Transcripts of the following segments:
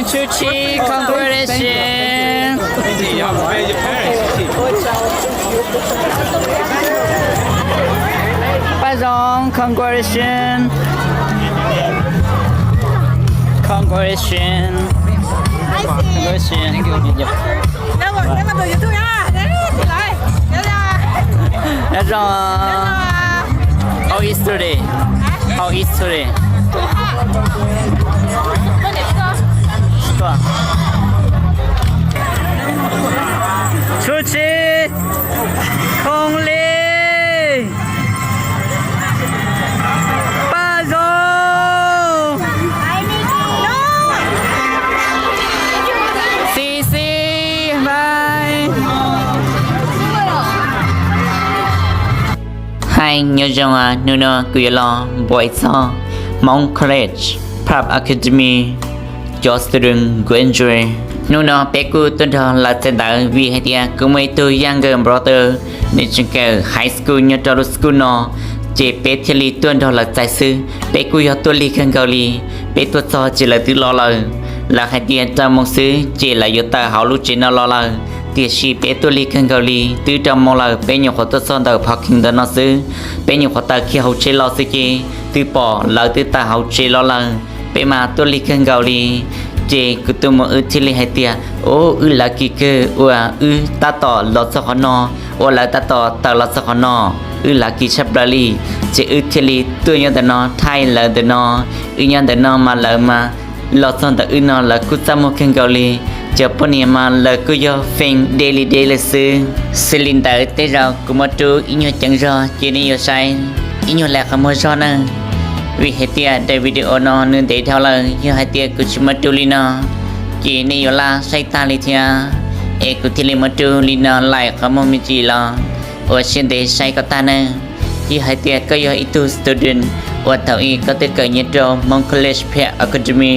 Chuchi, congratulations. Paj Zoo, congratulations. Congratulations. Congratulations. Nyob zoo. How is today? How is today? Chuchi, Khoo Li, Paj Zoo, Xi Xi, bye. Hi, nyob zoo, hnub no kuv yuav los npuav txog Hmoob College Prep Academy cov student graduate. Hnub no peb kuj tuaj nrog lawv txais ntawv vim hais tias kuv muaj ib tug younger brother, nws tseem kawm high school nyob rau lub school no, ces peb thiaj li tuaj nrog lawv txais xwb. Peb kuj yog tuaj lig kawg nkaus li, peb tuaj txog ces lawv twb los lawm. Lawv hais tias rau moos xwb ces lawv yuav tawm hauv lub tsev no los lawm, tiam sis peb tuaj lig kawg nkaus li, twb rau moos lawm, peb nyuam qhuav tuaj txog ntawm parking ntawm no xwb. Peb nyuam qhuav tawm kiag hauv tsev los xwb ces twb pom lawv twb tawm hauv tsev los lawm. Peb mas tuaj lig kawg nkaus li, ces kuv tus muam wb thiaj li hais tias, ub, wb lucky kawg uas wb tab tom los txog qhov no, uas lawv tab tom tawm los txog qhov no, wb lucky tshaj plaws li. Ces wb thiaj li tuaj nyob ntawm no thaij lawv ntawm no. Wb nyob ntawm no mas lawv mas los txog ntawm wb no lawv kuj txaj muag kawg nkaus li. Cov poj niam mas lawv kuj yog feem deb li deb lawm xwb. Xws li ntawd tej zaum kuv muab rub ib nyuag ceev zog ces nej yuav saib ib nyuag lais qhov muag zog na. Vim hais tias daim video no nws ntev dhau lawm, yog hais tias kuv tsis muab rub li no ces nej yuav laj saib tag li thiab. Es kuv thiaj li muab rub li no lais qhov muag me ntsis los ua siab ntev saib koj tag na. Yog hais tias koj yog ib tug student uas thaum ub koj twb kawm nyob rau Hmoob College Prep Academy,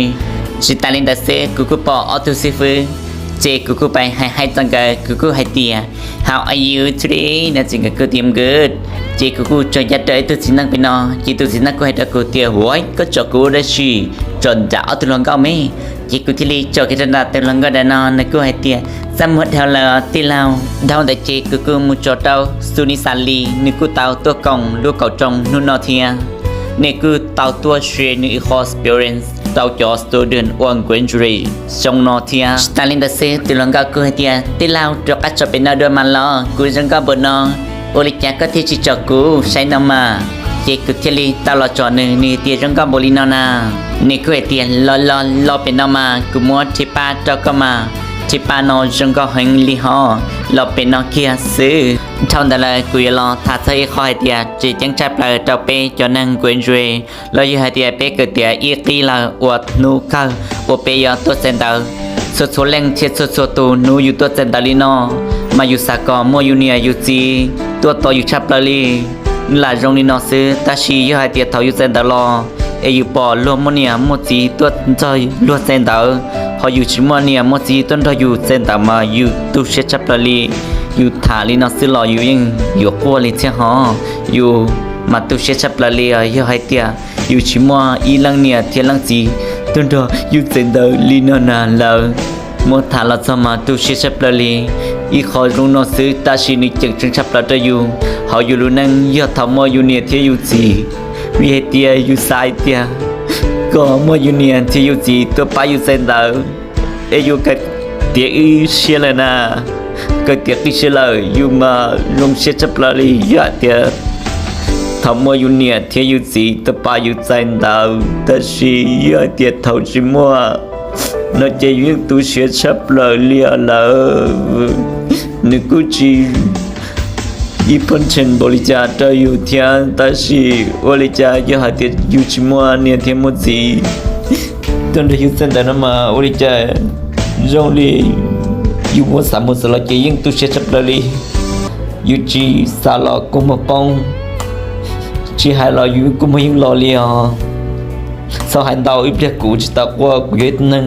tsis tas li ntawd xwb kuv kuj pom ob tug xib fwb, ces kuv kuj pais hais hais txog nkawd, kuv kuj hais tias, how are you today? No ces nkawd kuj tias good. Ces kuv kuj tso ncaj rau ib tug txiv neej pem no, ces tus txiv neej kuj hais rau kuv tias, why, koj tsom kuv ua dab tsi, tsom nram ob tug hluas nkauj me? Ces kuv thiaj li tsom kiag rau nram tus hluas nkauj ntawm no, nws kuj hais tias, txaj muag dhau lawm tij laug. Dhau ntawd ces kuv kuj mus tsom rau Sunisa Lee, nws kuj tau tuaj koom lub kaum rooj hnub no thiab. Nws kuj tau tuaj share nws ib qho experience rau cov student uas graduate xyoo no thiab. Tsis tas li ntawd xwb, tus hluas nkauj kuj hais tias, tij laug, rov qab tsom pem no dua mas los, kuv zoo nkauj npaum no, ua li cas koj thiaj tsis tsom kuv saib no mas? Ces kuv thiaj li tau los tsom nws, nws tias zoo nkauj npaum li no na. Nws kuj hais tias, los los los pem no mas kuv muab thib pab rau koj mas, thib pab no zoo nkauj heev li hos, los pem no kiag xwb. Dhau ntawd lawm kuv yuav los tham txog ib qho hais tias tseem ceeb tshaj plaws rau peb cov neeg graduate, los yog hais tias peb kawm tiav ib qib lawm uas hnub kawg uas peb yuav tuaj txais ntawv. Txhua txhua leej thiab txhua txhua tus hnub yus tuaj txais ntawv li no, mas yus xav kom muaj yus niam yus txiv tuaj tos yus tshaj plaws li. Lam zoo li no xwb, tab sis yog hais tias thaum yus txais ntawv los es yus pom luag muaj niam muaj txiv tuaj nrog luag txais ntawv, ho yus tsis muaj niam muaj txiv tuaj nrog yus txais ntawv mas yus tu siab tshaj plaws li. Yus tham li no xwb los yus yeej yuav quaj li thiab hos. Yus mas tu siab tshaj plaws li os, yog hais tias yus tsis muaj ib leej niam thiab leej txiv tuaj nrog yus txais ntawv li no na lawm. Muab tham los txog mas tu siab tshaj plaws li. Ib qho zoo no xwb tab sis nws ceem tseeb tshaj plaws rau yus hauv yus lub neej yog thaum muaj yus niam thiab yus txiv. Vim hais tias yus xav hais tias kom muaj yus niam thiab yus txiv tuaj pab yus txais ntawv, es yus kawm tiav ib siab lawm na, kawm tiav qib siab lawm yus mas zoo siab tshaj plaws li. Yog hais tias thaum muaj yus niam thiab yus txiv tuaj pab yus txais ntawv, tab sis yog hais tias thaum tsis muaj no ces yus yeej tu siab tshaj plaws li lawm. Nws kuj tsis important npaum li cas rau yus thiab, tab sis ua li cas yog hais tias yus tsis muaj niam thiab muaj txiv tuaj nrog yus txais ntawv no mas ua li cas zoo li yus muab xav mus xav los ces yeej tu siab tshaj plaws li. Yus tsis xav los kua muag poob, tsis hais los yus kua muag yeej los li os. Txhob hais ntau, ib pliag kuv tsis tau quaj, kuv yog ib tug neeg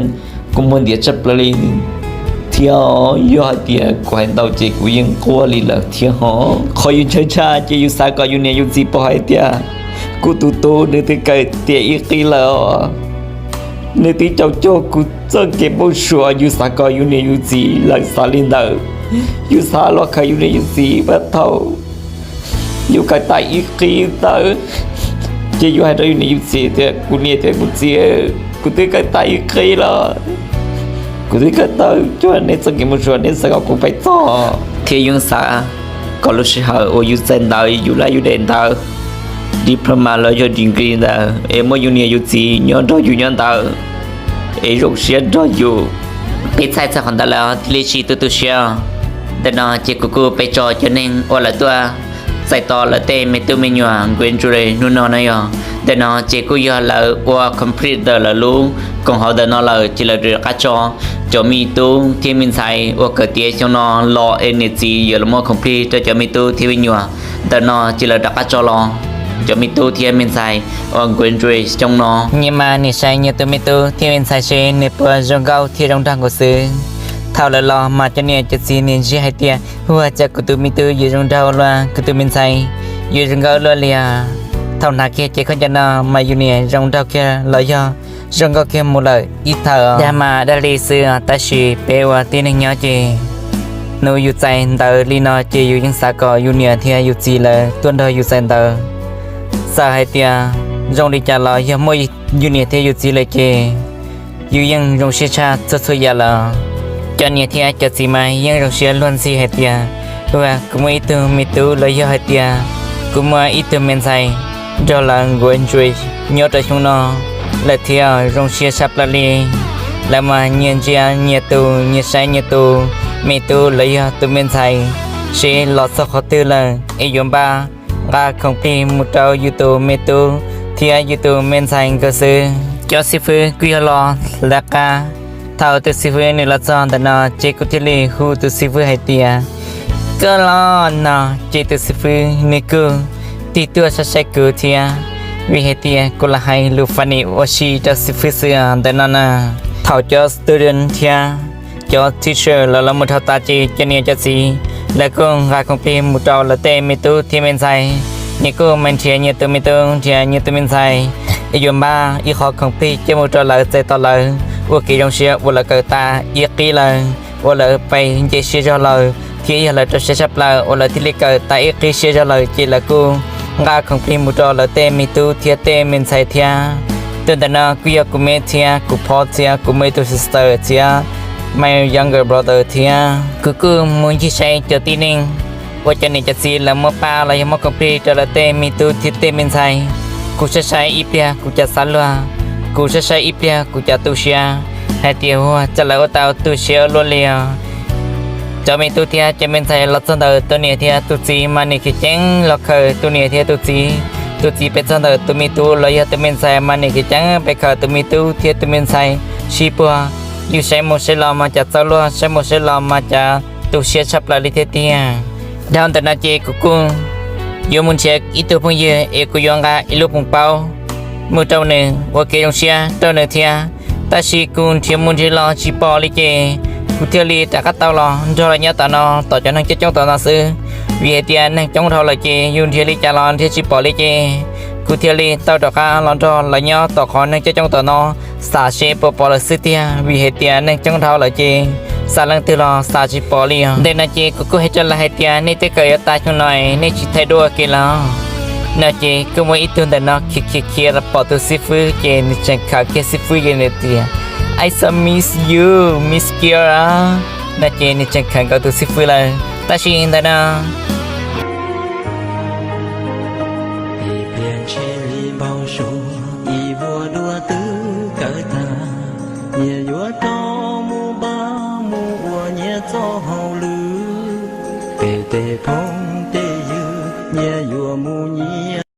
kua muag ntiav tshaj plaws li thiab. Yog hais tias kuv hais ntau ces kuv yeej quaj li lawm thiab hos. Qhov yus ntshai tshaj ces yus xav kom yus niam yus txiv pom hais tias kuv tus tub nws twb kawm tiav ib qib lawm os. Nws twb caum cuag kuv txoj kev npau suav, yus xav kom yus niam yus txiv lawv xav li ntawd, yus xav los khaws yus niam yus txiv pab thaum yus kawm tag ib qib ntawd, ces yus hais rau yus niam yus txiv tias kuv niam thiab kuv txiv, kuv twb kawm tag ib qib los kuv twb kawm tau cuag neb txoj kev npau suav, neb xav kom kuv pais txog thiab yus xav kom lub sij hawm uas yus txais ntawv, yus lab yus daim ntawv diploma los yog degree ntawd es muaj yus niam yus txiv nyob nrog yus nyob ntawd es zoo siab nrog yus. Peb txhais txog qhov ntawd lawm thiaj li tsis tu tu siab. Ntawm no ces kuv kuj peb tso cov neeg uas lawv tuaj txais tos lawv tej me tub me nyuam graduate hnub no na yog. Ntawm no ces kuj yog lawv ua complete ntawm lawv lub koom haum ntawm no lawm ces lawv rov qab tso cov me tub thiab me ntxhais uas kawm tiav xyoo no los es niam txiv yuav los muab complete rau cov me tub thiab me nyuam. Ntawm no ces lawv rov qab tso los cov me tub thiab me ntxhais uas graduate xyoo no. Nyias mas nyias saib nyias tus me tub thiab me ntxhais seb nws puas zoo nkauj thiab zoo nraug nkaus xwb. Thaum lawv los mas cov niam cov txiv nws ntsib hais tias, ua cas kuv tus me tub yuav zoo nraug luaj, kuv tus me ntxhais yuav zoo nkauj luaj li os. Thaum hnav kiag cev khaub ncaws no mas yus niam zoo nraug kiag los yog zoo nkauj kiag mus lawm ib thaum. Dag mas dag li xwb, tab sis peb ua tib neeg nyob ces hnub yus txais ntawv li no ces yus yeej xav kom yus niam thiab yus txiv lawv tuaj nrog yus txais ntawv. Txawm hais tias zoo li cas los yog muaj yus niam thiab yus txiv lawm ces yus yeej zoo siab tshaj txhua txhua yam lawm. Cov niam thiab cov txiv mas yeej zoo siab luag ntxhi hais tias, ua kuv muaj ib tug me tub los yog hais tias kuv muaj ib tug me ntxhais nrog lawv graduate nyob rau xyoo no lawm thiab zoo siab tshaj plaws li. Lawv mas nyias ntsia nyias tus, nyias saib nyias tus me tub los yog tus me ntxhais seb los txog qhov twg lawm es yuav npaj nqa khoom plig mus rau yus tus me tub thiab yus tus me ntxhais nkawd xwb. Cov xib fwb kuj yog los lawv qab. Thaum tus xib fwb nws los txog ntawm no ces kuj thiaj li hu tus xib fwb hais tias, koj los no. Ces tus xib fwb nws kuj tig tuaj saib saib kuv thiab, vim hais tias kuv los hais lus funny ua si rau xib fwb xwb ntawm no na. Thaum cov student thiab cov teacher los los mus dhau tas ces cov niam cov txiv lawv kuj nqa khoom plig mus rau lawv tej me tub thiab me ntxhais. Nyias kuj mas nrhiav nyias tus me tub nrhiav nyias tus me ntxhais es yuav npaj ib qho khoom plig coj mus rau lawv txais tos lawv ua kev zoo siab uas lawv kawm tas ib qib lawm, uas lawv pais nce siab zog lawm thiab yog lawv rau siab tshaj plaws uas lawv thiaj li kawm tas ib qib siab zog lawm ces lawv kuj nqa khoom plig mus rau lawv tej me tub thiab tej me ntxhais thiab. Tus ntawm no kuj yog kuv me thiab kuv phob thiab kuv muaj ib tug sister thiab my younger brother thiab. Kuv kuj mus ncig saib cov tib neeg uas cov niam cov txiv lawv muab pab los yog muab khoom plig rau lawv tej me tub thiab tej me ntxhais. Kuv saib saib ib pliag kuv cas xav luag, kuv saib saib ib pliag kuv cas tu siab hais tias, ua cas lawv ua tau tu siab luaj li os. Cov me tub thiab cov me ntxhais los txog ntawm tus niam thiab tus txiv mas niam khiav ceev los khaws tus niam thiab tus txiv. Tus txiv pem txog ntawm tus me tub los yog tus me ntxhais mas niam khiav ceev pem khaws tus me tub thiab tus me ntxhais sib puag. Yus saib mus saib los mas cas txawj luag, saib mus saib los mas cas tu siab tshaj plaws li thiab tiag. Dhau ntawm no ces kuv kuj yuav mus nrhiav ib tug phooj ywg es kuv yuav nqa ib lub poos paub mus rau nws ua kev zoo siab rau nws thiab. Tab sis kuv nrhiav mus nrhiav los tsis pom li ces kuv thiaj li rov qab tau los nrog lawv nyob tom no, tom cov neeg coob coob tom no xwb. Vim hais tias neeg coob dhau lawm ces yus nrhiav li cas los nrhiav tsis pom li ces kuv thiaj li tau rov qab los nrog lawv nyob tom qhov neeg coob coob tom no, xav seb puas pom lawv xwb tiag. Vim hais tias neeg coob dhau lawm ces xav leej twg los xav tsis pom li os. Ntawm no ces kuv kuj hais rau lawv hais tias nej twb kawm yuav tas xyoo no nej tsis thaij duab ua ke los? No ces kuj muaj ib tug ntawm no khiav khiav khiav los pom tus xib fwb ces nws tseem khawm kiag xib fwb ces nws tias, I so miss you, Miss Kiara. No ces nws tseem khawm nkaus tus xib fwb lawm. Tab sis ntawm no ib pliag ntshe li npau suav, ib vuag duab twb kawm tag, nyias yuav rov mus npaj mus ua nyias txoj hauj lwm, peb tej phooj tej ywg nyias yuav mus nyias